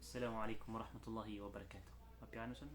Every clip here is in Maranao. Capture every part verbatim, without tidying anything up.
Assalamu alaikum warahmatullahi wabarakatuh. Mapiya ka san?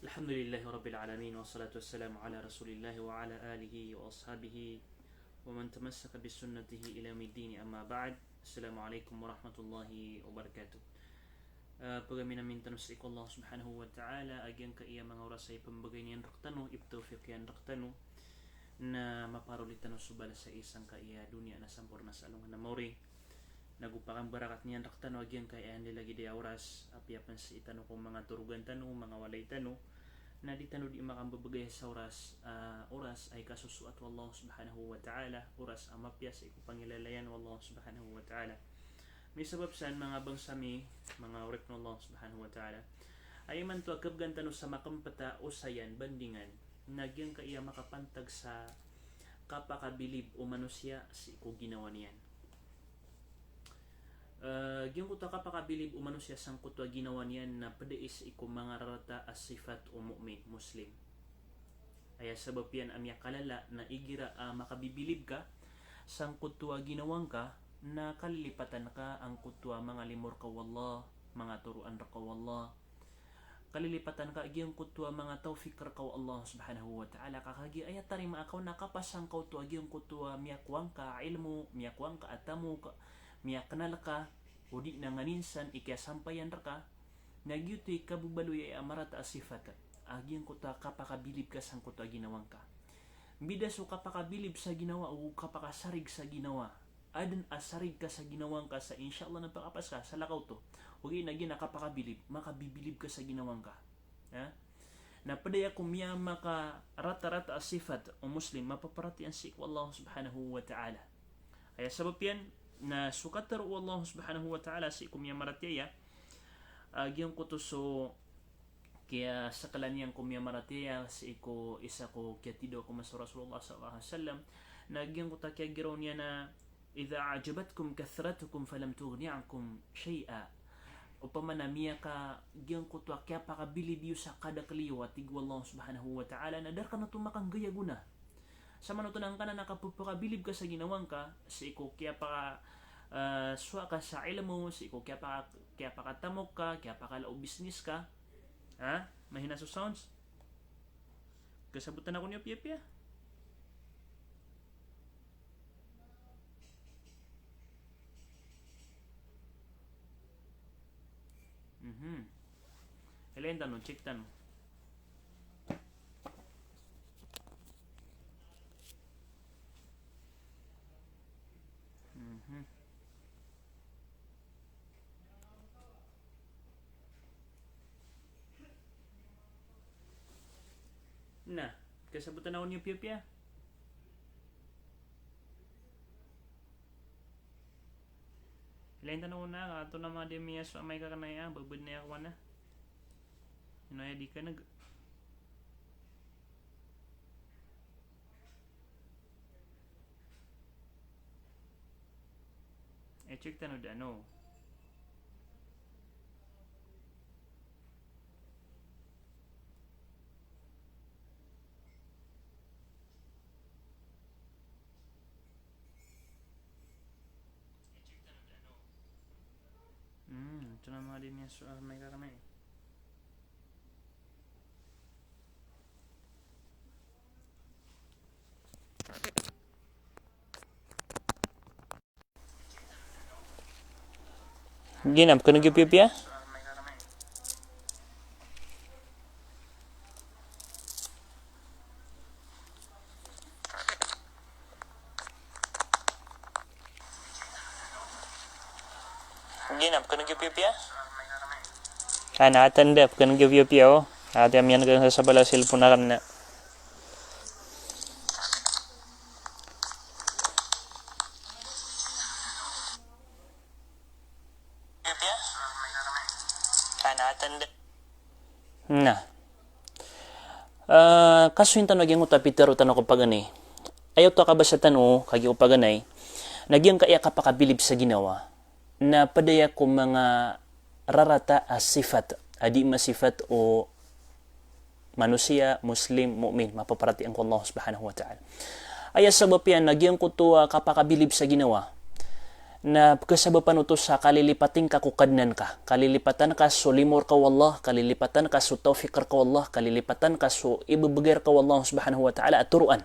Alhamdulillahi Rabbil Alamin, wassalatu wassalamu ala Rasulillahi wa ala alihi wa ashabihi wa man tamassaka bi sunnatihi ila yaumiddin, amma ba'd. Assalamu alaikum warahmatullahi wabarakatuh. Ah, pagaaminamin tano sii ko Allah Subhanahu wa Ta'ala a giyangkaya manga oras a ipmbgay niyan rktano, iptawfiq iyan rktano, na maparoli tano so balas a isa angkaya doniya na samporna sa alongan a maori. Nago pakambarakat niyan rktano a giyangkaya aya lagid a oras, apiya pn sii tano ko manga torogan tano, manga walay tano, na di tano di makambebegay sa oras, ah, oras a ikasosoat o Allah Subhanahu wa Ta'ala, oras a mapiya sii ko pangilalayan o Allah Subhanahu wa Ta'ala. Misabap san, manga bangsa mi, manga oripn o Allah Subhanahu wa Ta'ala, aya imanto a khabgan tano sa makmpt a osayan, bandingan, na giyangkaya makapantag sa kapakabilib o manosiya sii ko ginawa niyan. Eh, giyangkoto a kapakabilib o manosiya sangkoto a ginawa niyan na pd i sii ko manga rarata a sifat o mu'min, Muslim. Aya sabap iyan a miyakalala na igira a makabibilib ka sangkoto a ginawa ngka, na kalilipatan ka angkoto a manga limo rka o Allah, manga toroan rka o Allah, kalilipatan ka a giyangkoto a manga tawfiq rka o Allah Subhanahu wa Ta'ala, ka kagiya aya tarimaa ka on na kapasang ka oto a giyangkoto a miyakowa ngka a ilmo, miyakowa ngka a tamok, miyaknal ka, odi na nganin san i kiyasampayan rka, na giyoto i kababaloy a marata a sifat a giyangkoto a kapakabilib ka sangkoto a ginawa ngka. Mbida so kapakabilib sa ginawa ago kapakasarig sa ginawa. Adn a sarig ka sa ginawa ngka sa, insha Allah, na pakapas ka, salakaw oto. Ogaid na giya na kapakabilib, makabibilib ka sa ginawa ngka. Ha? Na pd aya ko miyamakaratarataa sifat o Muslim, mapaparatiyaya sii ko Allah Subhanahu wa Ta'ala. Aya sabap iyan na so katharo o Allah Subhanahu wa Ta'ala sii ko miyamaratiyaya, a giyangkoto so kiyasaklan iyan ko miyamaratiyaya sii ko isa ko kiyathidawa ko masa o Rasulullah sallallahu alaihi wasallam, na giyangkoto a kiyagiraw niyan na, "Idha a'jabatkum kathratukum falam tughni ankum shay'a." Opama na miyaka giyangkoto a kiyapakabilib iyo sa kadakl iyo, a tig o Allah Subhanahu wa Ta'ala, na da rkano oto makanggay a gona. Samanoto na ngka na kapphakabilib ka sa ginawa ngka, sii ko kiyapaka, eh, sowa ka sa ilmo, sii ko kiyapaka, kiyapakatamok ka, kiyapakala o business ka. Ha? Mahina so sounds? Kasabotan ako niyo piyapiya. Mhm. Ilayin tano, check tano. Mhm. Na, kasabotan ako niyo piyapiya. Ilayin tano na, antonaa man di miyasowa a mic akn aya, babad na aya kowan a. Ino aya di kaneg. I-check tano dn, no? Hmm, antonaa man di miyasowa a mic akn aya. Ginap ka na giyopiyopiya? Ginap ka na giyopiyopiya? Ana, atandap ka na giyopiyopiya, o. Ati amiyan ka sa bala cellphone akan na. Na. Ah, kasoyin tano a giyangkoto a pitaro tano ko paganay. Aya oto a kabasa tano kagiya ko paganay, na giyangkaya kapakabilib sa ginawa na pd aya ko manga rarata a sifat a di masifat o manosiya, Muslim, mu'min, mapaparatiyaya ko Allah Subhanahu wa Ta'ala. Aya sabap iyan na giyangkoto a kapakabilib sa ginawa na pkhasabapan oto sa kalilipatan ka ko Kadnan ka, kalilipatan ka so limo rka o Allah, kalilipatan ka so tawfiq rka o Allah, kalilipatan ka so ibebegay rka o Allah Subhanahu wa Ta'ala a toroan.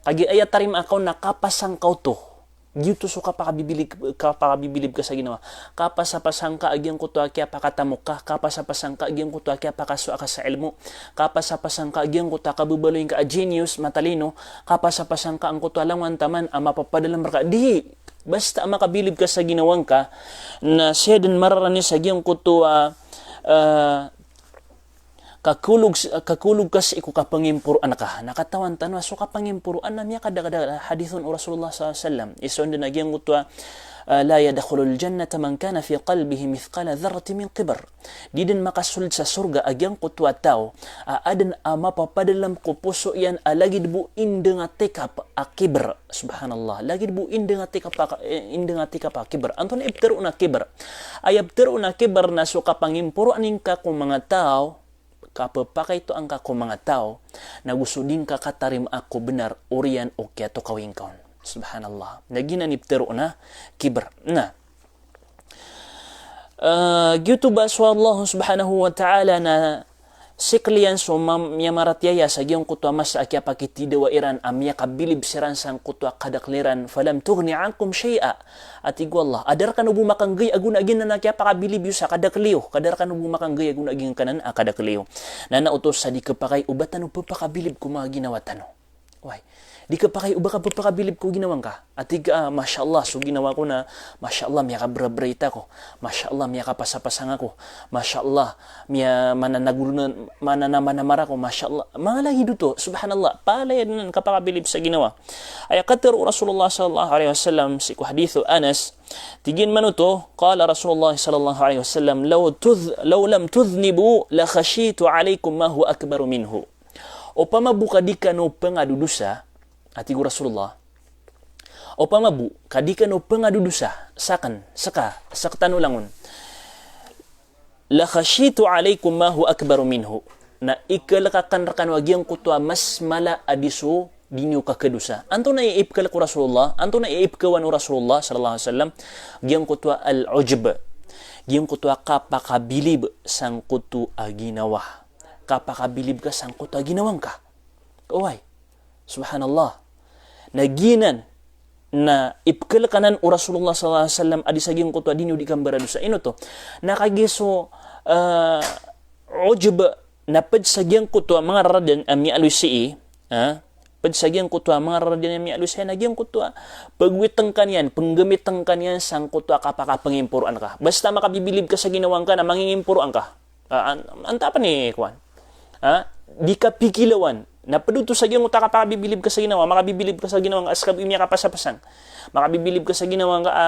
Kagiya aya tarimaa ka on na kapasang ka oto. Giyoto so kapakabibilib, kapakabibilib ka sa ginawa. Kapasapasang ka a giyangkoto a kiyapakatamok ka, kapasapasang ka a giyangkoto a kiyapakasowa ka sa ilmo, kapasapasang ka a giyangkoto a kababaloy ngka a genius, matalino, kapasapasang ka angkoto a langowan taman a mapapadalem rka. Di, basta a makabilib ka sa ginawa ngka, na siya den mararani sa giyangkoto a, ah, kakolog, kakolog ka sii ko kapangimporoan ka. Na katawan tano a so kapangimporoan na miyakadakadakl a hadith on o Rasulullah sallallahu alaihi wasallam. Isa on den a giyangkoto a, ah, "La yadkhulul jannata man kana fi qalbihi mithqala dharratin min kibr." Di den makasold sa sorga a giyangkoto a taw a aden a mapapadalem ko poso iyan a lagid bo indeng a tikap a kibr. Subhanallah. Lagid bo indeng a tikap a, eh, indeng a tikap a kibr. Antonaa i ptharoon a kibr? Aya ptharoon a kibr na so kapangimporoan ingka ko manga taw, kapepakaitoan ka ko manga taw, na go so di ngka katarimaa ko benar oriyan o kiyatokawi ngka on. Subhanallah. Na giyanan i ptharoon a kibr. Na, eh, giyoto ba so Allah Subhanahu wa Ta'ala na sikl iyan so mam-, miyamaratiyaya sa giyangkoto a masa a kiyapakitidawa iran a miyakabilib siran sangkoto a kadakl iran, "Falam tughni ankum shay'a." A tig o Allah, a da rkano bo makanggay a gona a giyanan a kiyapakabilib iyo sa kadakl iyo, ka da rkano bo makanggay a gona a giyangkanan a kadakl iyo. Na na oto sa di khapakay o ba tano pphakabilib ko manga ginawa tano. Oway. Di khapakay o ba ka pphakabilib ko ginawa ngka. A tig ka, ah, masha Allah, so ginawa ko na, masha Allah, miyakabrabrait ako. Masha Allah, miyakapasapasang ako. Masha Allah, miya-, mananagolonan, mananamanamar ako. Masha Allah. Manga lagid oto, subhanallah. Palaya den anan kapakabilib sa ginawa. Aya katharo o Rasulullah sallallahu alaihi wasallam sii ko hadith o Anas, tig iyan man oto, qala Rasulullah sallallahu alaihi wasallam, "Law tudh-, law lam tudhnibu la khashitu alaikum ma huwa akbaru minhu." Opama bo ka di kano pngadodosa, a tig o Rasulullah, opama bo ka di kano pngadodosa, saken, seka, sektano langon. "La khashitu alaikum ma huwa akbaru minhu." Na ikelek aken rekano a giyangkoto a mas mala a di so di niyo kakadosa. Antonaa i ipkelek o Rasulullah? Antonaa i ipkawan o Rasulullah sallallahu alaihi wasallam? Giyangkoto a al-ujb. Giyangkoto a kapakabilib sangkoto a ginawa. Kapakabilib ka sangkoto a ginawa ngka. Oway. Subhanallah. Na giyanan na ipkelek anan o Rasulullah sallallahu alaihi wasallam a di sa giyangkoto a di niyo di kambaradosa. Ino oto? Na kagiya so, eh, ujb na ped sa giyangkoto a manga raraden a miyaaloy sii, ha? Ped sa giyangkoto a manga raraden a miyaaloy sii na giyangkoto a pegwiteng ka niyan, penggemiteng ka niyan sangkoto a kapakapengimporoan ka. Basta makabibilib ka sa ginawa ngka na mangingimporoan ka. Ah, an-, antaa pen i kowan. Ha? Di ka pikilawan. Na ped oto sa giyangkoto a kapakabibilib ka sa ginawa, makabibilib ka sa ginawa ngka a seka bo i miyakapasapasang. Makabibilib ka sa ginawa ngka a,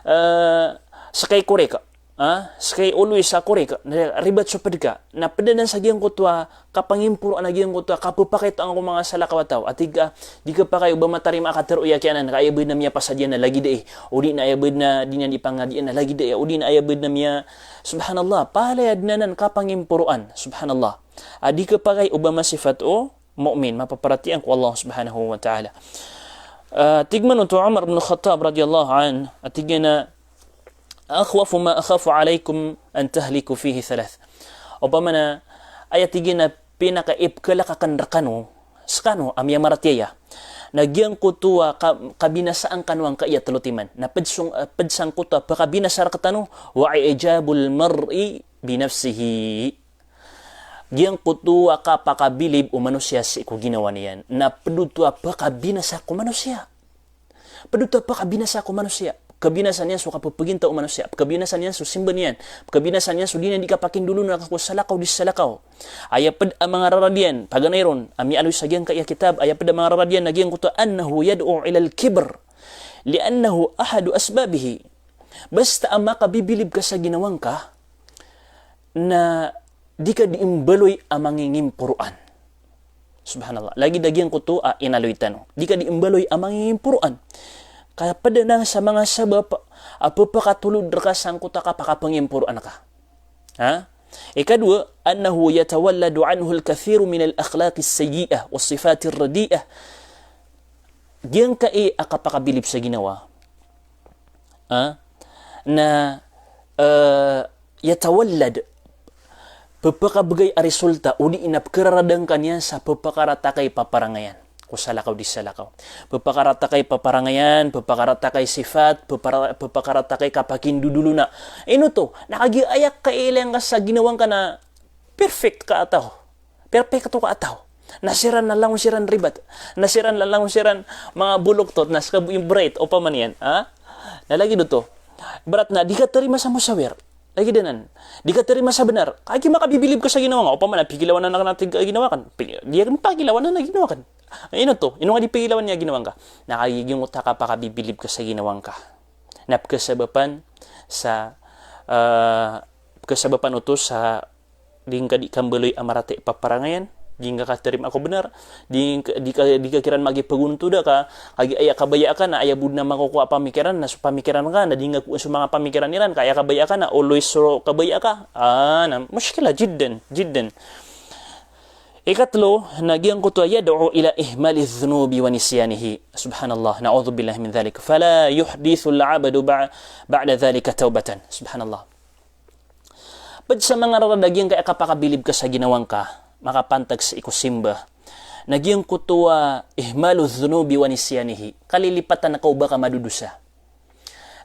eh, seka i korek. Ha? Seka i oloy sa korek. Na ribat so ped ka. Na ped anan sa giyangkoto a kapangimporoan a giyangkoto a kapepakaitoan ko manga salakaw a taw. A tig ka, di khapakay o ba matarima a katharo iyan kiyanan, ka aya bo na miyapasad iyan na lagid aya. O di na aya bo na di niyan di pangadian na lagid aya. O di na aya bo na miya-, subhanallah, palaya den anan kapangimporoan. Subhanallah. A di khapakay o ba masifat o mu'min, mapaparatiyaya ko Allah Subhanahu wa Ta'ala. Ah, tig man oto o Umar bin Khattab radiyallahu anhu, a tig iyan a, "Akhwafu ma akhafu alaikum an tahliku fihi thalath." Opama na, aya tig iyan a pinakaipkelek aken rekano, sekano a miyamaratiyaya, Na giyangkoto a ka-, kabinasaan kano angkaya telo timan. Na ped song-, eh, ped sangkoto a pekabinasa rektano, wa i'jabul mar'i binafsihi. Giyangkoto a kapakabilib o manosiya sii ko ginawa niyan. Na ped oto a pekabinasa ko manosiya. Ped oto a pekabinasa ko manosiya. Kabinasa niyan so kapepegintaw o manosiya. Kabinasa niyan so simba niyan. Kabinasa niyan so di niyan di kapakindolona ko salakaw di salakaw. Aya ped a manga rarad iyan, paganay ron, a miyaaloy sa giyangkaya kitab, aya ped a manga rarad iyan na giyangkoto a annahu yad'u ilal kibr. Li'annahu ahadu asbabihi. Basta a makabibilib ka sa ginawangka, na di ka di mbaloy a mangingimporoan. Subhanallah. Lagid a giyangkoto a inaloy tano. Di ka di mbaloy a mangingimporoan. Kaya ped anan sa manga sabap a pepakatolod reka sangkoto a kapakapangimporoan ka. Ha? Ikadowa, annahu yatawalladu anhu al-kathiru min al-akhlaqi as-sayyi'ah was-sifati ar-radi'ah. Giyangkai a kapakabilib sa ginawa. Ha? Na, eh, yatawallad, pepakabegay a resulta, odi na pekeraradan ka niyan sa pepakarata kai paparangayan ko salakaw di salakaw. Pepakarata kai paparangayan, pepakarata kai sifat, pepara-, pepakarata kai kapakindodolona. Ino oto, na kagiya aya kailay angka sa ginawangka na perfect ka a taw. Perpekto ka a taw. Na siran na langon siran ribat. Na siran na langon siran manga boloktot, na seka bo i bright, opama niyan, ha? Na lagid oto. Ibarat na di ka terima sa musawir. Lagid anan. Di ka terima sa benar. Kagiya makabibilib ka sa ginawangka. Opama na pikilawanan ka na tig a ginawangka. Pi-, di ka pikilawanan a ginawangka. Ino oto, ino nga di pikilawan iyan a ginawangka. Na kagiya giyangkoto a kapakabibilib ka sa ginawangka. Na pekesabapan sa, eh, pekesabapan oto sa di ngka di kambaloy a marata i paparangayan, di ngka katerima ko benar, di ngka, di ka, di ka kiran magipegontoda ka, kagiya aya kabaya aka na aya bo den a makokowa a pamikiran, na so pamikiran ka, na di ngka kowan so manga pamikiran iran, ka aya kabaya aka na always so kabaya aka. Ah, na, mushkila jiddan, jiddan. Ikatelo, na giyangkoto a yad'u ila ihmali dhunubi wa nisyanihi. Subhanallah, na'udhubillahi min dhalik. Fala yuhdithul abdu ba-, ba'da dhalika tawbatan. Subhanallah. Ped sa manga rarad a giyangkai a kapakabilib ka sa ginawangka, makapantag sii ko simba. Na giyangkoto a ihmalu dhunubi wa nisyanihi. Kalilipatan ka o ba ka madodosa.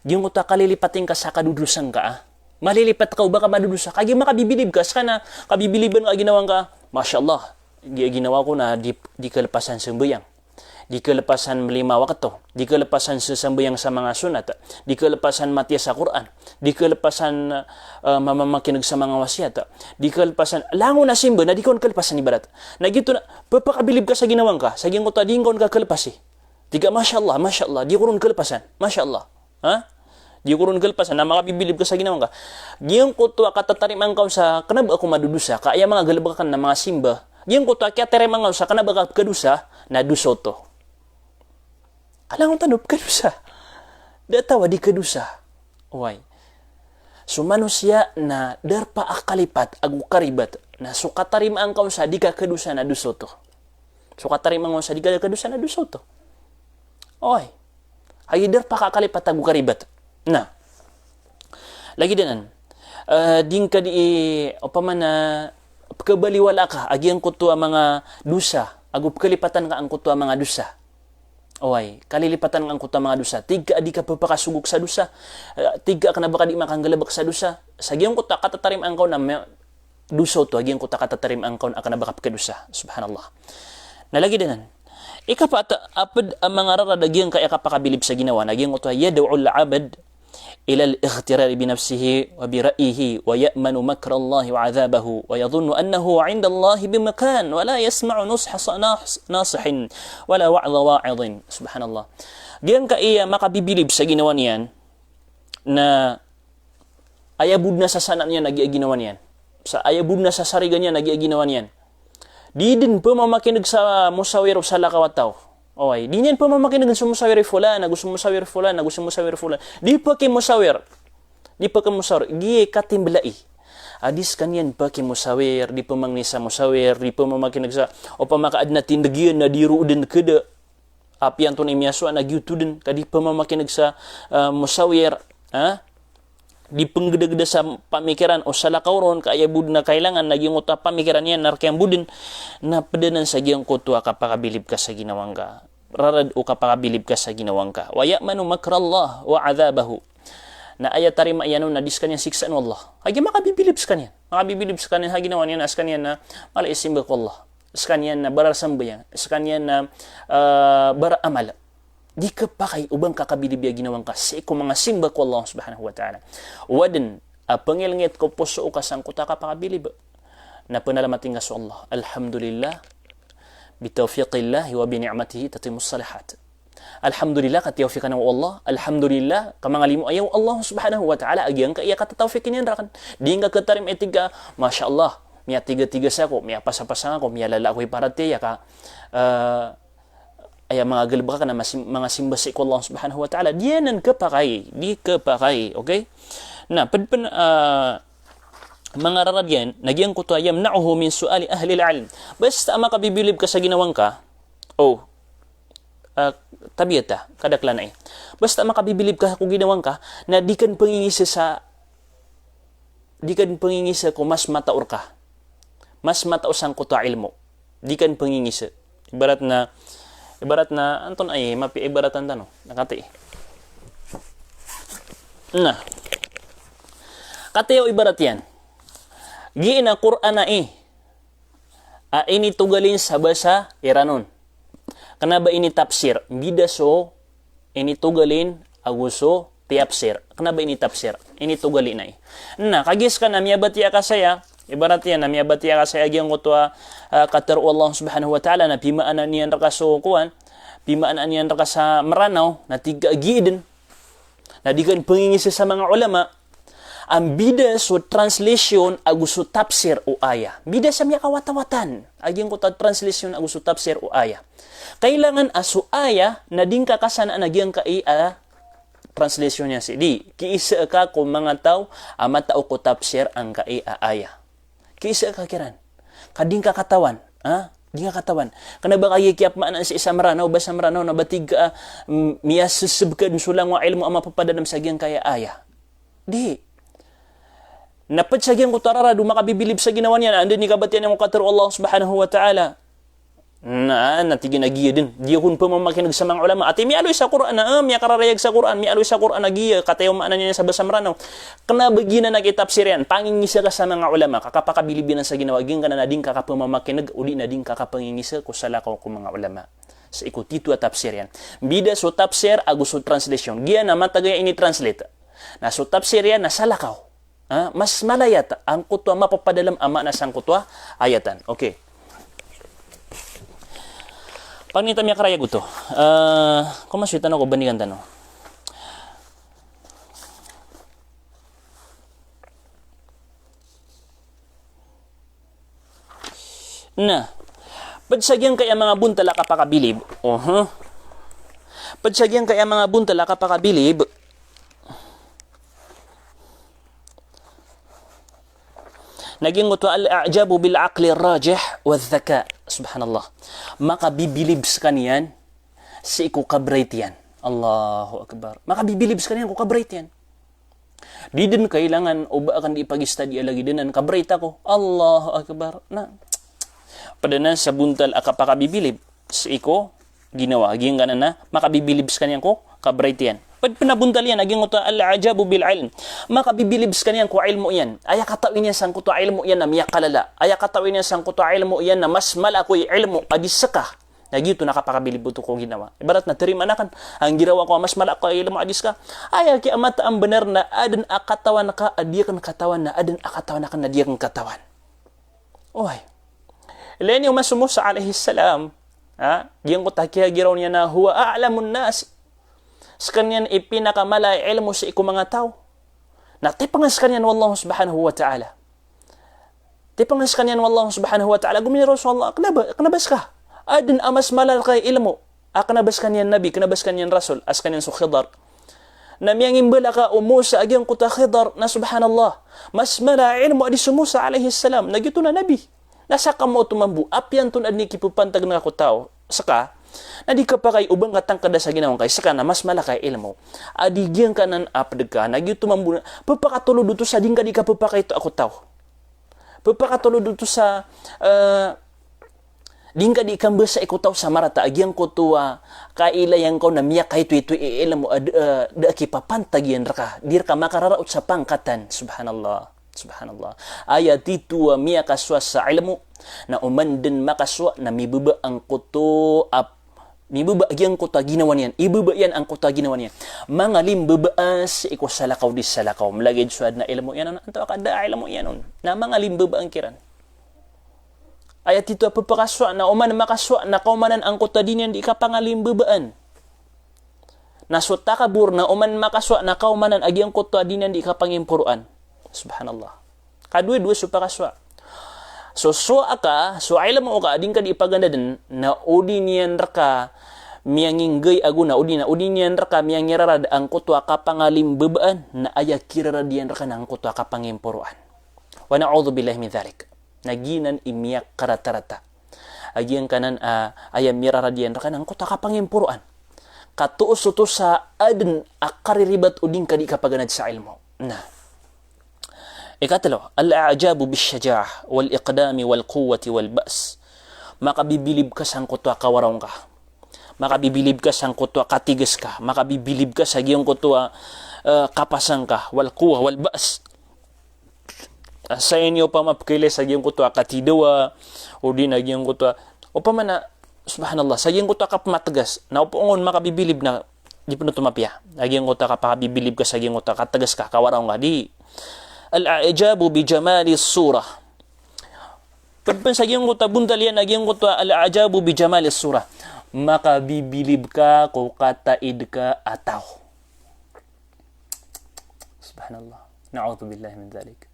Giyangkoto a kalilipati ngka sa kadodosa ngka, ah. Malilipat ka o ba ka madodosa. Kagiya makabibilib ka, seka na kabibiliban ka a ginawangka, masha Allah, gi-, ginawa ko na di, di kelepasan sembayang. Di kelepasan lima wakto. Di kelepasan sesambayang sa manga sunat. Di kelepasan matiya sa Quran. Di kelepasan, eh, mamamakineg sa manga wasiyat. Di kelepasan, langon a simba, na di ka on kelepasan ibarat. Na giyoto na, pepakabilib ka sa ginawangka, sa giyangkoto a di ngka on kakelepasi. Tig ka, masha Allah, masha Allah, di ko ron kelepasan. Masha Allah. Ha? Di ko ron kelepasan, na makabibilib ka sa ginawangka. Giyangkoto a katatarimaan ka on sa, kena ba ako madodosa, ka aya manga galebek aken na manga simba. Giyangkoto a kiyatarimaan ka on sa, kena ba ka pekedosa, na dosa oto. Ka langon tano pekedosa. Da a taw a di kedosa. Oway. So manosiya na darpa a kalipat ago karibat. Na so katarimaan ka on sa di ka kedosa na dosa oto. So katarimaan ka on sa di ka kedosa na dosa oto. Oway. Aya darpa a kalipat ago karibat. Na. Lagid anan. Eh, di ngka di, opama na, pekebaliwala ka a giyangkoto a manga dosa, ago pekelipatan ka angkoto a manga dosa. Oway, kalilipatan ka angkoto a manga dosa. Tig ka a di ka pepakasogok sa dosa. Eh, tig ka a kena ba ka di makanggalebek sa dosa. Sa giyangkoto a katatarimaan ka on na me-, dosa oto, a giyangkoto a katatarimaan ka on a kena ba ka pekedosa. Subhanallah. Na lagid anan. Ikapat, a ped a manga rarad a giyangkai a kapakabilib sa ginawa, na giyangkoto a yad'ul abd ilal ightirari binafsihi wa bira'yihi wa ya'manu makrallahi wa adhabahu wa yadhunnu annahu 'indallahi bimakan wa la yasma'u nusha sa-, nas-, nasihin wa la wa'dha wa'idhin. Subhanallah. Giyangkai a makabibilib sa ginawa niyan na aya bo den a sasanaan iyan a giya ginawa niyan. Sa aya bo den a sasarigan iyan a giya ginawa niyan. Di den pemamakineg sa musawir o salakaw a taw. Oway, di niyan pemamakineg so musawir i fulan, ago so musawir i fulan, ago so musawir i fulan. Di pekemusawir. Di pekemusawir. Giya i katimbelai. A di sekaniyan pekemusawir, di pemangni sa musawir, di pemamakineg sa, opama ka aden a tindeg iyan na di ron den keda. Apiya antonaa i miyasowa na giyoto den, ka di pemamakineg sa, eh, musawir, ha? Di penggedageda sa pamikiran o salakaw ron, ka aya bo den a kailangan na giyangkoto a pamikiran iyan na rekiyan bo den, na ped anan sa giyangkoto a kapakabilib ka sa ginawangka. rarad o kapakabilib ka sa ginawa ngka. Wa ya'manu makrallah wa adhabahu. Na aya tarima iyan on na di skaniyan siksaan o Allah. Kagiya makabibilib skaniyan. Makabibilib skaniyan sa ginawa niyan na skaniyan na mala i simba ko Allah. Skaniyan na barasambayang. Skaniyan na, ah, baraamal. Di kapakay o ba ngka kabilib a ginawa ngka sii ko manga simba ko Allah subhanahu wa ta'ala. Wa dn a pangilngit ko poso oka sangkoto a kapakabilib. Na pnalamatin ka so Allah. Alhamdulillah. Bitawfiqillahi wa bini'matihi tatimmus salihat. Alhamdulillah, katiyawfikan o Allah. Alhamdulillah, kamangalimo aya o Allah subhanahu wa ta'ala a giyangkaya katatawfikin iyan rakn. Di ngka khatarima i tig ka, masha Allah, miyatigatigas ako, miyapasapasang ako, miyalala ako i paratiyaya ka, eh, aya manga galbk akn a masi-, manga simba sii ko Allah subhanahu wa ta'ala. Di anan khapakay, di khapakay, okay? Na, pd pn, ah, manga rarad iyan, na giyangkoto a yamna'uhu min su'ali ahlil ilm. Basta a makabibilib ka sa ginawa ngka, o, ah, tabiat a, kadaklan ai. Basta a makabibilib ka ko ginawa ngka, na di ka pangingisa sa, di ka pangingisa ko mas matao rka. Mas matao sangkoto a ilmo. Di ka pangingisa. Ibarat na, ibarat na, antonaa i mapiya ibaratan tano. Na katii. Na. Katii o ibarat iyan. Giya na Qur'an ai a initogalin sa basa Iranon. Kna ba initapsir, mbida so initogalin ago so tiyapsir. Kna ba initapsir, initogalin ai. Na, kagiya ska na miyabatiya ka saya, ibarat iyan na miyabatiya ka saya giyangkoto a, ah, katharo o Allah subhanahu wa ta'ala na pimaanaan iyan rka so kowan, pimaanaan iyan rka sa Mranaw, na tig ka a giya dn. Na di ka pangingisa sa manga ulama, a mbida so translation ago so tafsir o aya. Mbida sa miyakawatawatan a giyangkoto a translation ago so tafsir o aya. Kailangan a so aya na di ngka kasanaan a giyangkai a translation iyan sii. Di, kiisa ka ko manga taw a matao ko tafsir angkai a aya. Kiisa ka kiran. Ka di ngka katawan, ha? Di ngka katawan. Kna ba kagiya kiyapmaanaan sii sa Mranaw, basa Mranaw na ba tig ka, mm, miyaseseb ka dn so langowan a ilmo a mapapadalm sa giyangkaya a aya. Di. Na pd sa giyangkoto a rarad o makabibilib sa ginawa niyan, anda i kabatiya niyan ko katharo o Allah subhanahu wa ta'ala. Na, na tig iyan a giya dn. Di ako phamamakineg sa manga ulama. Ati miyaaloy sa Qur'an, ah, miyakararayag sa Qur'an, miyaaloy sa Qur'an a giya, katii o maana niyan sa basa Mranaw. Kna ba giyanan a kitapsir iyan, pangingisa ka sa manga ulama, ka kapakabilib iyan sa ginawa, giyangkanan a di ngka kaphamamakineg, odi na di ngka kapangingisa ko salakaw ko manga ulama. Sii ko titho a tafsir iyan. Mbida so tafsir ago so translation. Giya na mataga iyan ini-translate. Na so tafsir iyan na salakaw. Ha? Mas malayat angkoto a mapapadalm a maana sangkoto a ayatan. Okay. Pangni ta miyakarayag oto. Eh, ko maswitan ako, bandigan tano. Na, pd sa giyangkaya manga bontal a kapakabilib. Oho. Pd sa giyangkaya manga bontal a kapakabilib. Na giyangkoto al-i'jabu bil aqli rajih wa dhaka. Subhanallah. Makabibilib skaniyan sii ko kabright iyan. Allahu Akbar. Makabibilib skaniyan ko kabright iyan. Di dn kailangan o ba akn di pag-study a lagid anan ka bright ako. Allahu Akbar. Na, pd anan sa bontal a kapakabibilib sii ko ginawa. Giyangkanan a makabibilib skaniyan ko kabright iyan. Pd pn a bontal iyan a giyangkoto a al-i'jabu bil ilm. Makabibilib skaniyan ko ilmo iyan. Aya katawi niyan sangkoto a ilmo iyan na miyakalala. Aya katawi niyan sangkoto a ilmo iyan na mas mala ko ilmo a di ska. Na giyoto na kapakabilib oto ko ginawa. Ibarat na tarimaan akn, anggiraw ako a mas mala ko ilmo a di ska. Aya kiyamataan bnar na adn a katawan ka a di akn katawan, na adn a katawan akn na di akn katawan. Oy. Ilay niyo man so Musa alayhis salam, ha? Giyangkoto a kiyagiraw niyan na huwa a'lamun nas. Skaniyan i pinakamala i ilmo sii ko manga taw. Na tipangan skaniyan o Allah subhanahu wa ta'ala. Tipangan skaniyan o Allah subhanahu wa ta'ala, gomiraw so Allah, kna ba, kna ba ska? Adn a mas mala rka i ilmo a kna ba skaniyan nabi, kna ba skaniyan rasul, a skaniyan so Khidr. Na miyangimbala ka o Musa a giyangkoto a Khidr, na subhanallah. Mas mala i ilmo a di so Musa alayhis salam, na giyoto na nabi. Na ska mo oto mambo, apiya antonaa dn i kipapantag ngka ko taw, ska, na di kapakay o ba ngka tangkda sa ginawa ngka i ska na mas mala ka i ilmo a di giyangkanan a pd ka, na giyoto mambo na, pphakatolod oto sa di ngka di kapapakaito a ko taw. Pphakatolod oto sa, eh, Di ngka di kambasa i ko taw sa marata a giyangkoto a kailayan ka on na miyakaitoito i ilmo a da, a da a kipapantag iyan rka. Di rka makararaot sa pangkatan. Subhanallah. Subhanallah. Aya tito a miyakasowa sa ilmo na oman dn makasowa na mibaba angkoto a, mibaba a giyangkoto a ginawa niyan. Ibaba iyan angkoto a ginawa niyan. Mangalimbaba sii ko salakaw di salakaw. Malagid so adn a ilmo iyan on, antaa ka da a ilmo iyan on. Na mangalimbaba angkiran. Aya tito a pphakasowa na oman makasowa na kaomanan angkoto a di niyan di kapangalimbabaan. Na so takabor na oman makasowa na kaomanan a giyangkoto a di niyan di kapangimporoan. Subhanallah. Kadowa-dowa so pakasowa. So sowa ka, so ilmo ka, a di ngka di pagandadn, na o di niyan rka miyanginggay ago na, o di na, o di niyan rka miyangirarad angkoto a kapangalimbabaan, na aya kirarad iyan rka na angkoto a kapangimporoan. Wa na'udhu billahi min dhalik. Na giyanan i miyakaratarata. A giyangkanan a, aya mirarad iyan rka na angkoto a kapangimporoan. Katoos oto sa adn a kariribat o di ngka di kapaganad sa ilmo. Na. Ikatlo, al-i'jabu bish-shaja'ah wal-iqdami wal-quwwati wal-ba's. Makabibilib ka sangkoto a kawaraw ngka. Makabibilib ka sangkoto a katigas ka. Makabibilib ka sa giyangkoto a, eh, kapasang ka. Wal-quwwah wal-ba's. Sa ini opama pkhailay sa giyangkoto a katidawa, o di na giyangkoto a, opama na, subhanallah, sa giyangkoto a kapmatigas, na opama on makabibilib na, di pn oto mapiya. A giyangkoto a kapakabibilib ka sa giyangkoto a katigas ka, kawaraw ngka di. Al-i'jabu bi jamali surah. Pd pn sa giyangkoto a bontal iyan, a giyangkoto a al-i'jabu bi jamali surah. Makabibilib ka ko kataid ka a taw. Subhanallah. Na'udhu billahi min dhalik.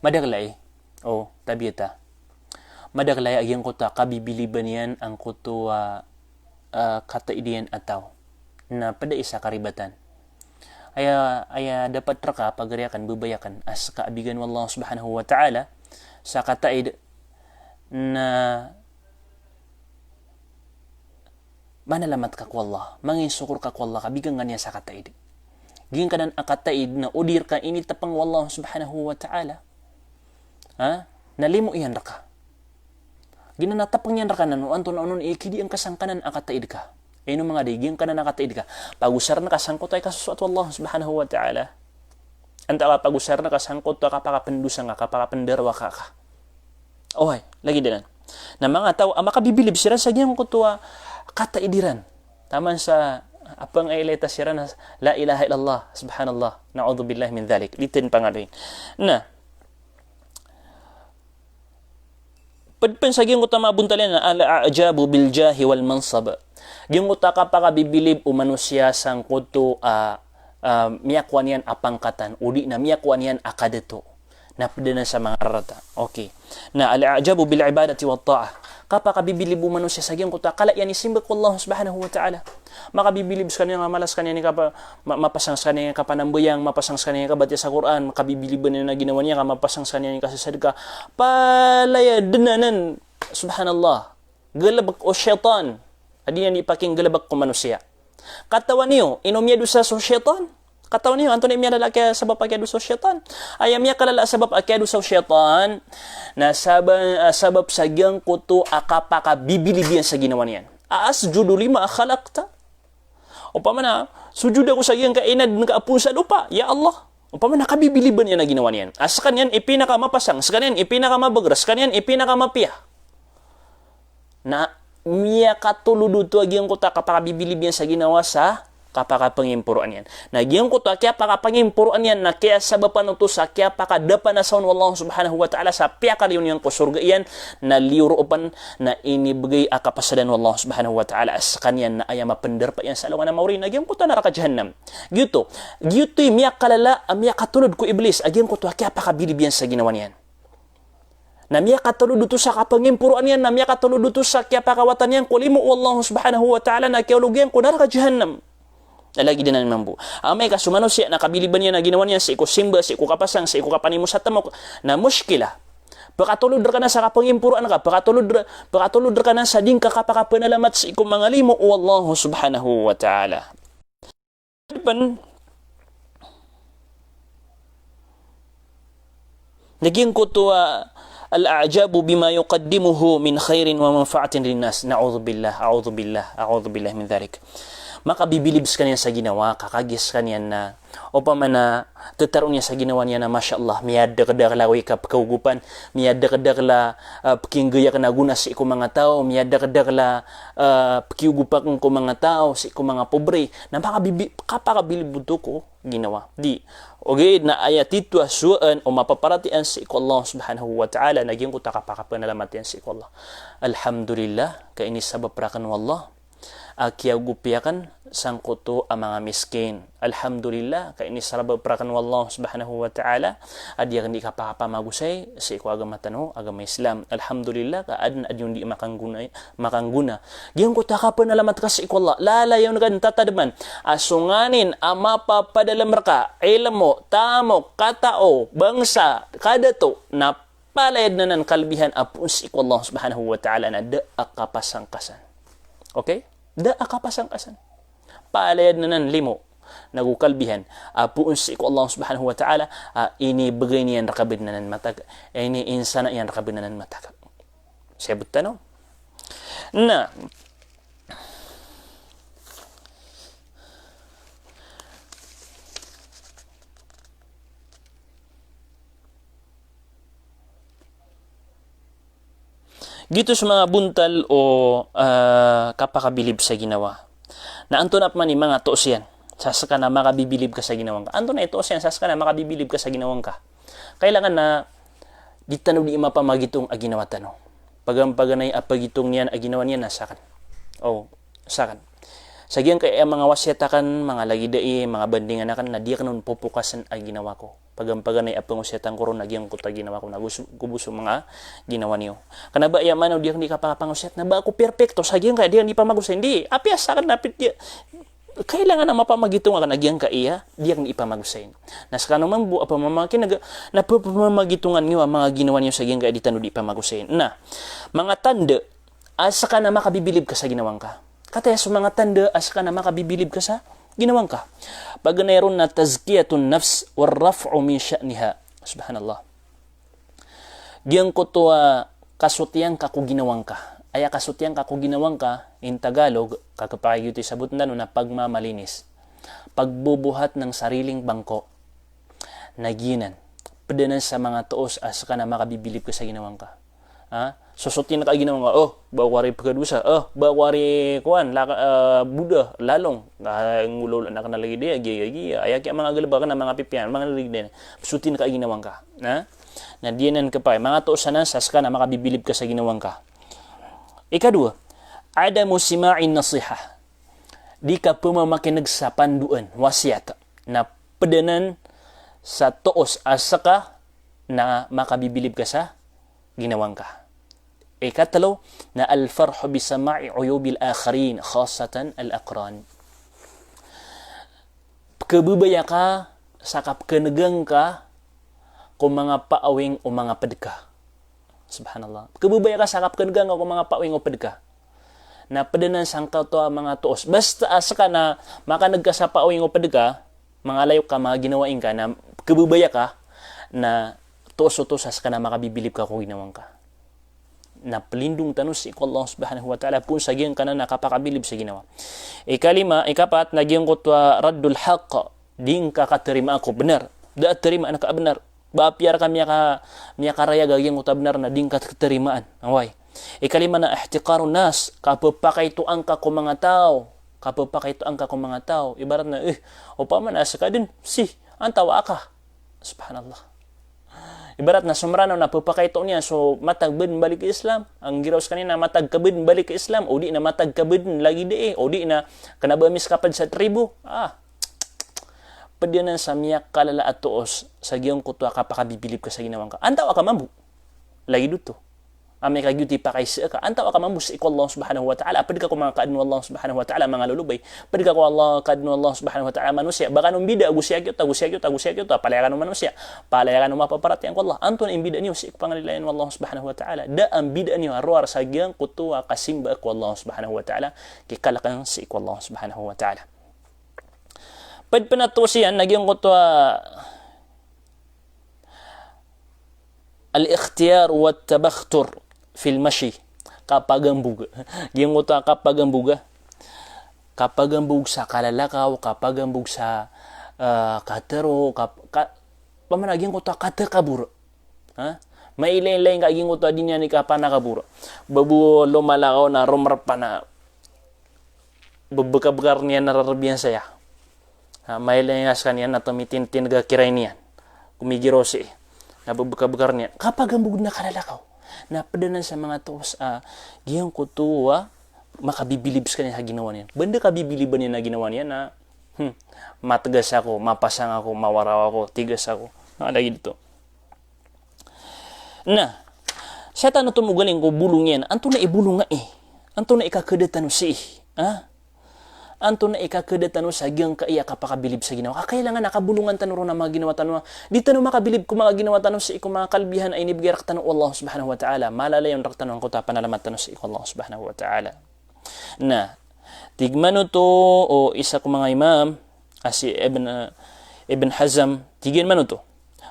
Madaklai. O, tabiat a. Madaklai a giyangkoto a kabibiliban iyan angkoto a, a, kataid iyan a taw. Na pd a isa karibatan. Aya, aya dapat rka pagari akn, babay akn, a ska a bigan o Allah subhanahu wa ta'ala sa kataid na manalamat ka ko Allah, manginsokor ka ko Allah, ka bigan ka niyan sa kataid. Giyangkanan a kataid na o di rka initapang o Allah subhanahu wa ta'ala, ha? Na limo iyan rka. Giyanan a tapang iyan rka na o antonaa onon i kidiyan ka sangkanan a kataid ka. Ino manga di, giyangkanan a kataid ka. Pagosarn ka sangkoto a ikasosoat o Allah subhanahu wa ta'ala. Antaa ka pagosarn ka sangkoto a kapakapndosa ngka, kapakapndarowaka ka. Oway, lagid anan. Na manga taw a makabibilib siran sa giyangkoto a kataid iran. Taman sa a pngailay ta siran a la ilaha illallah, subhanallah, na'udhu billahi min dhalik. Di tn pangaloyin. Na, pd pn sa giyangkoto a mabontal iyan a al-i'jabu bil jahi wal mansab. Giyangkoto a kapakabibilib o manosiya sangkoto a, a, miyakowa niyan a pangkatan, o di na miyakowa niyan a kadato. Na pd anan sa manga rarata. Okay. Na al-i'jabu bil ibadati wat ta'ah. Kapakabibilib o manosiya sa giyangkoto a kala iyan i simba ko Allah subhanahu wa ta'ala. Makabibilib skaniyan a mala skaniyan i kapa-, ma-, mapasang skaniyan i kapanambayang, mapasang skaniyan i kabatiya sa Qur'an, makabibilib iyan a ginawa niyan ka mapasang skaniyan i kasasadka. Palaya dn anan, subhanallah. Galbk o shaytan. A di niyan di pakinggalbk ko manosiya. Katawan iyo, ino miyadosa so shaytan? Katawan iyo, antonaa i miyalala a kiyasabap a kiyadosa o shaytan? Aya miyakalala a sabap a kiyadosa o shaytan, na saba-, a sabap sa giyangkoto a kapakabibilib iyan sa ginawa niyan. A asjudu lima khalaqta? Opama na, sujud ako sa giyangkai a inadn ka a poon sa lopa, ya Allah. Opama na kabibiliban iyan a ginawa niyan. A skaniyan i pinakamapasang, skaniyan i pinakamabagr, skaniyan i pinakamapiya. Na miyakatolod oto a giyangkoto a kapakabibilib iyan sa ginawa sa kapakapangimporoan iyan. Na giyangkoto a kiyapakapangimporoan iyan na kiyasabapan oto sa kiyapakadapanasawn o Allah subhanahu wa ta'ala sa piyakaliyo niyan ko sorga iyan, na liyo roo pn na inibgay a kapasadan o Allah subhanahu wa ta'ala a skaniyan na aya mapndarpa iyan sa alongan a maori na giyangkoto a naraka jahannam. Giyoto, giyoto i miyakalala a miyakatolod ko Iblis a giyangkoto a kiyapakabilib iyan sa ginawa niyan. Na miyakatolod oto sa kapangimporoan iyan, na miyakatolod oto sa kiyapakawatan iyan ko limo o Allah subhanahu wa ta'ala na kiyaolog iyan ko naraka jahannam. Na lagid anan mambo. Amay ka so manosiya na kabiliban iyan a ginawa niyan sii ko simba, sii ko kapasang, sii ko kapanimo sa tamok, na mushkila. Pakatolod rka nan sa kapangimporoan ka, pakatolod r-, pakatolod rka nan sa di ngka kapakapanalamat sii ko manga limo o Allah subhanahu wa ta'ala. Pn, na giyangkoto a, al-i'jabu bima yuqaddimuhu min khairin wa manfa'atin linnas. Na'udhubillah, a'udhubillah, a'udhubillah min dhalik. Makabibilib skaniyan sa ginawa ka, kagiya skaniyan na opama na tetaroon iyan sa ginawa niyan na, masha Allah, miyadakdakl a oway ka pkaogopan, miyadakdakl a, ah, pkinggayak na gona sii ko manga taw, miyadakdakl a, ah, pkiogop akn ko manga taw, sii ko manga pobre. Na makabibi-, kapakabilib oto ko ginawa. Di. Ogaid na aya tito a sowaan o mapaparatiyaya sii ko Allah Subhanahu wa Ta'ala na giyangkoto a kapakapanalamat iyan sii ko Allah. Alhamdulillah, ka inisabap rakn o Allah a kiyaogopi akn sangkoto a manga miskin. Alhamdulillah, ka inisabap rakn o Allah Subhanahu wa Ta'ala a di akn di kapakapamagosay sii ko agama tano, agama Islam. Alhamdulillah, ka adn a di on di makanggona, makanggona. Giyangkoto a kapanalamat ka sii ko Allah. Lalayon ka dn tatadman a so nganin a mapapadalm rka, ilmo, tamok, katao, bangsa, kadato, na palaya dn anan kalbihan a poon sii ko Allah Subhanahu wa Ta'ala na da a kapasang ka san. Okay? Da a kapasang ka san. Palaya dn anan limo nago kalbihan a poon sii ko Allah Subhanahu wa Ta'ala, a inibgay niyan rka bnar anan matag, a iniinsana iyan rka bnar anan matag. Siyabot tano. Na, giyoto so manga bontal o, ah, kapakabilib sa ginawa. Na antonaa pman i manga toos iyan sa ska na makabibilib ka sa ginawa ngka? Antonaa i toos iyan sa ska na makabibilib ka sa ginawa ngka? Kailangan na di tano di mapamagitong a ginawa tano. Paganay-paganay a pagitong niyan a ginawa niyan na sakn. O, sakn. Sa giyangkaya manga wasiyat akn, manga lagid ai, manga bandingan akn, na di akn on popokasan a ginawa ko. Paganay-paganay a pangosiyatan ko ron na giyangkoto a ginawa ko na go so, go bo so manga ginawa niyo. Kna ba aya maana o di akn di kapakapangosiyat na ba ako perpekto sa giyangkaya di akn di pamagosay. Di, apiya sakn na apiya di, kailangan na mapamagitong akn a giyangkaya di akn di pamagosay. Na skano mambo a pamamakineg na pamamagitongan niyo a manga ginawa niyo sa giyangkaya di tano di pamagosay. Na manga tanda a ska na makabibilib ka sa ginawa ngka. Kataya so manga tanda a ska na makabibilib ka sa ginawa ngka. Paganay ron na tazkiyatun nafs war raf'u min sha'niha. Subhanallah. Giyangkoto a kasotiya ngka ko ginawa ngka. Aya kasotiya ngka ko ginawa ngka, in Tagalog, ka kepakay giyoto i sabot tano na pagmamalinis. Pagbubuhat ng sariling bangko. Na giyanan. Pd anan sa manga toos a ska na makabibilib ka sa ginawa ngka. Ha? Sosotin ka a ginawa ngka, oh, ba ako ari pekadosa, oh, ba ako ari kowan, laka-, eh, boda, lalong, ah, ngolawla na kena lagid aya, giya, giya, giya, aya kiya manga galebek na manga pipiya, manga lagid aya. Sotin ka a ginawa ngka. Na? Na di anan kepakay, manga toos anan sa ska na makabibilib ka sa ginawa ngka. Ikadowa, adamu sima'in nasihah. Di ka pemamakineg sa pandoan, wasiyat. Na pd anan sa toos a ska na makabibilib ka sa ginawa ngka. Ikatlo na al-farhu bi sama'i uyubil akharin, khassatan al-aqran. Pekebebaya ka sa kapekenega ngka ko manga paawing o manga ped ka. Subhanallah. Pekebebaya ka sa kapekenega ngka ko manga paawing o ped ka. Na pd anan sangkoto a manga toos. Basta a ska na makaneg ka sa paawing o ped ka, manga layok ka, manga ginawa ingka, na pekebebaya ka, na toos oto sa ska na makabibilib ka ko ginawa ngka. Na pelindong tano sii ko Allah Subhanahu wa Ta'ala, poon sa giyangkanan a kapakabilib sa ginawa. Ikalima, ikapat, na giyangkoto a raddul haqq, di ngka katerimaa ko benar. Da a terimaan ka a benar. Ba apiya rka miyaka-, miyakarayag a giyangkoto a benar na di ngka katerimaan. Oway. Ikalima na ihtiqarun nas, kapepakaitoa ngka ko manga taw. Kapepakaitoa ngka ko manga taw. Ibarat na, eh, opama na ska den, si, antawaa ka. Subhanallah. Ibarat na so Meranaw na pepakaito niyan so matag ba den balik Islam, anggiraw skaniyan na matag ka ba den balik Islam, o di na matag ka ba den lagid ai, o di na kena ba miskaped sa tribo. Ah. Ped anan sa miyakalala a toos sa giyangkoto a kapakabibilib ka sa ginawa ngka. Antawaa ka mambo. Lagid oto. Amay ka giyoto i pakaisa ka, antawaa ka mambo sii ko Allah Subhanahu wa Ta'ala, ped ka ko manga kaadn o Allah Subhanahu wa Ta'ala, manga lolobay, ped ka ko Allah, kaadn o Allah Subhanahu wa Ta'ala, manosiya, ba kano mbida, go si aki oto, go si aki oto, go si aki oto, palaya kano manosiya, palaya kano mapaparatiyaya ko Allah, antonaa i mbida niyo sii ko pangalilayan o Allah Subhanahu wa Ta'ala, da a mbida niyo a rowar sa giyangkoto a kasimba ko Allah Subhanahu wa Ta'ala, kikalek sii ko Allah Subhanahu wa Ta'ala. Ped pen a toos iyan, na giyangkoto a, Al-ikhtiyar wa tabakhtur fil mashi. Kapagambog. Giyangkoto a kapagambog, ah. Kapagambog sa kalalakaw, kapagambog sa, ah, katero, kap-, ka-, pamana giyangkoto a katakabor. Ha? Mailaylay ngka giyangkoto a di niyan i kapanakabor. Ba bo lomalakaw na romrpa na bebekabekar niyan na rarbiyan saya. Ha, mailay nga sekaniyan na tomitintin ga kiray niyan. Komigiraw sii. Na bebekabekar niyan. Kapagambog na kalalakaw. Na ped anan sa manga toos a giyangkoto a makabibilib sekaniyan sa ginawa niyan. Ba anda kabibiliban iyan a ginawa niyan na, hmm, mategas ako, mapasang ako, mawaraw ako, tigas ako. Na lagid oto. Na, sii tano tomogaling ko bolong iyan, antonaa i bolong ai? Antonaa i kakeda tano sii? Ha? Antonaa i kakeda tano sa giyangkai a kapakabilib sa ginawa? Ka kailangan a kabolongan tano ron a manga ginawa tano. Di tano makabilib ko manga ginawa tano sii ko manga kalbihan a inibegay rektano o Allah Subhanahu wa Ta'ala. Malalayon rektano angkoto a panalamat tano sii ko Allah Subhanahu wa Ta'ala. Na, tig manoto o isa ko manga imam, a si Ibn, Ibn Hazm, tig iyan manoto,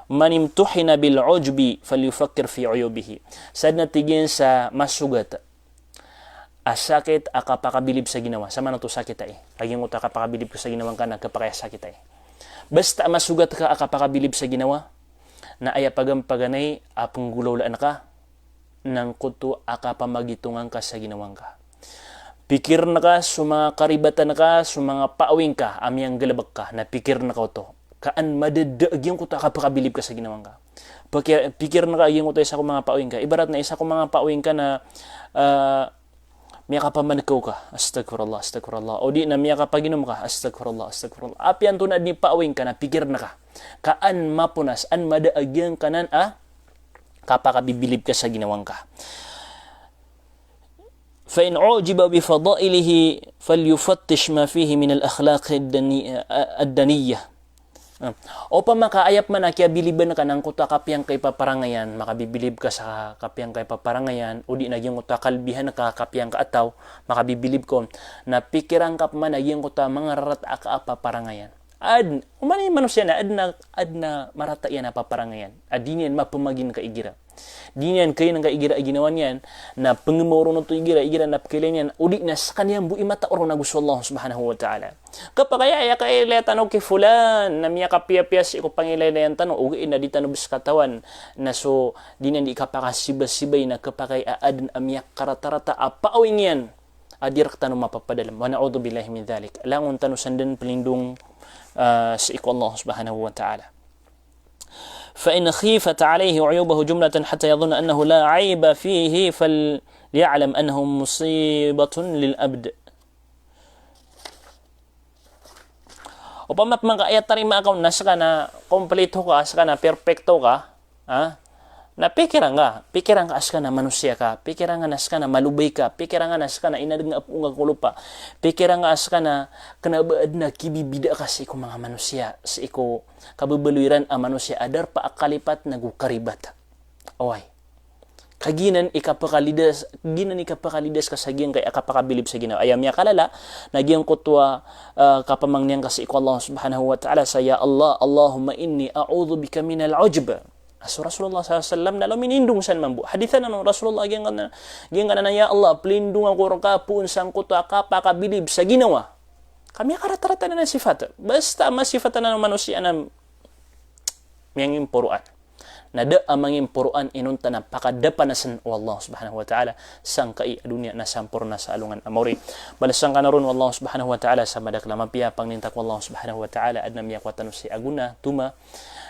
"Man imtuhina bil ujbi falyufakkir fi uyubihi." Sadn a tig iyan sa masogat a sakit a kapakabilib sa ginawa. Sa manoto sakit ai. Lagid oto a kapakabilib ka sa ginawa ngka na kepakay a sakit ai. Basta masogat ka a kapakabilib sa ginawa, na aya paganpaganay a penggolawlaan ka, na angkoto a kapamagitongan ka sa ginawa ngka. Pikirn ka so manga karibatan ka, so manga paawing ka a miyanggalebek ka, na pikirn ka oto. Ka an madada a giyangkoto a kapakabilib ka sa ginawa ngka. Piki-, pikirn ka a giyangkoto a isa ko manga paawing ka. Ibarat na isa ko manga paawing ka na, ah, miyakapamanekaw ka, astaghfirullah, astaghfirullah. O di na miyakapaginom ka, astaghfirullah, astaghfirullah. Apiya antonaa dn i paawing ka na pikirn ka. Ka an maponas, an mada a giyangkanan a kapakabibilib ka sa ginawa ngka. Fa in ujiba bi fadailihi falyufattish ma fihi min al-akhlaq ad-dani-, ad-daniyah. Ah, opama ka aya pman a kiyabiliban ka na angkoto a kapiyangkaipaparangayan, makabibilib ka sa kapiyangkaipaparangayan, o di na giyangkoto a kalbihan ka, kapiyangkaataw, makabibilib ka on. Na pikiran ka pman a giyangkoto a manga rarata a kapaparangayan. Adn, oman i manosiya na adn a, adn a marata iyan a paparangayan. A di niyan mapemagin ka igira. Di niyan kailay ka igira a ginawa niyan, na pengemaw ron oto igira, igira na pekailay niyan, o di na sekaniyan bo i mataw ron ago so Allah Subhanahu wa Ta'ala. Kepakay a aya kailaya tano ki fulan, na miyakapiyapiya sii ko pangilailayan tano, ogaid na di tano bes katawan, na so di niyan di kapakasibasibay na kepakay a adn a miyakaratarata a paawing iyan. A di rektano mapapadalem. Wa na'udhu billahi min dhalik. Langon tano sandn pelindong, ah, sii ko Allah Subhanahu wa Ta'ala. Fa in khifat alayhi uyubuhu jumlatan hatta yadhunna annahu la ayba fihi falya'lam annahu musibatun lil abd. Opama pman ka aya tarimaa ka on na seka na kompleto ka, seka na perpekto ka, ha? Na pikiran ka, pikiran ka a seka na manosiya ka, pikiran ka na seka na malobay ka, pikiran ka na seka na inadn a poon ka ko lopa, pikiran ka a seka na kena ba adn a kibibida ka sii ko manga manosiya, sii ko kababaloy ran a manosiya a darpa a kalipat nago karibat. Oway. Ka giyanan i kapakalidas, giyanan i kapakalidas ka sa giyangkai a kapakabilib sa ginawa. Aya miyakalala, na giyangkoto a, ah, kapamangnin ka sii ko Allah Subhanahu wa Ta'ala sa, "Ya Allah, Allahumma inni a'udhu bika minal ujb." A so Rasulullah sallallahu alaihi wasallam na lominindong san mambo. Hadith anan o Rasulullah giyangkanan, giyangkanan a, "Ya Allah, pelindong ako reka poon sangkoto a kapakabilib sa ginawa." Ka miyakaratarata anan a sifat. Basta masifat anan o manosiya na miyangimporoan. Na da a mangimporoan inonta na pakadapanasen o Allah Subhanahu wa Ta'ala sangkai a doniya na samporna sa alongan a maori. Balasan ka na ron o Allah Subhanahu wa Ta'ala sa madakel a mapiya. Pangnin ta ko Allah Subhanahu wa Ta'ala adn a miyakowa tano sii a gona, toma,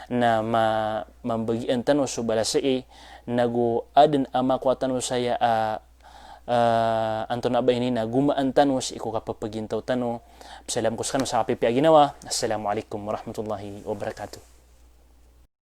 na ma-, mambagian tano so balas sii, nago adn a makowa tano saya a, ah, antonaa ba ini na gomaan tano sii ko kapepegintaw tano. Salam ko sekano sa kapipiya a ginawa. Assalamu alaikum warahmatullahi wabarakatuh.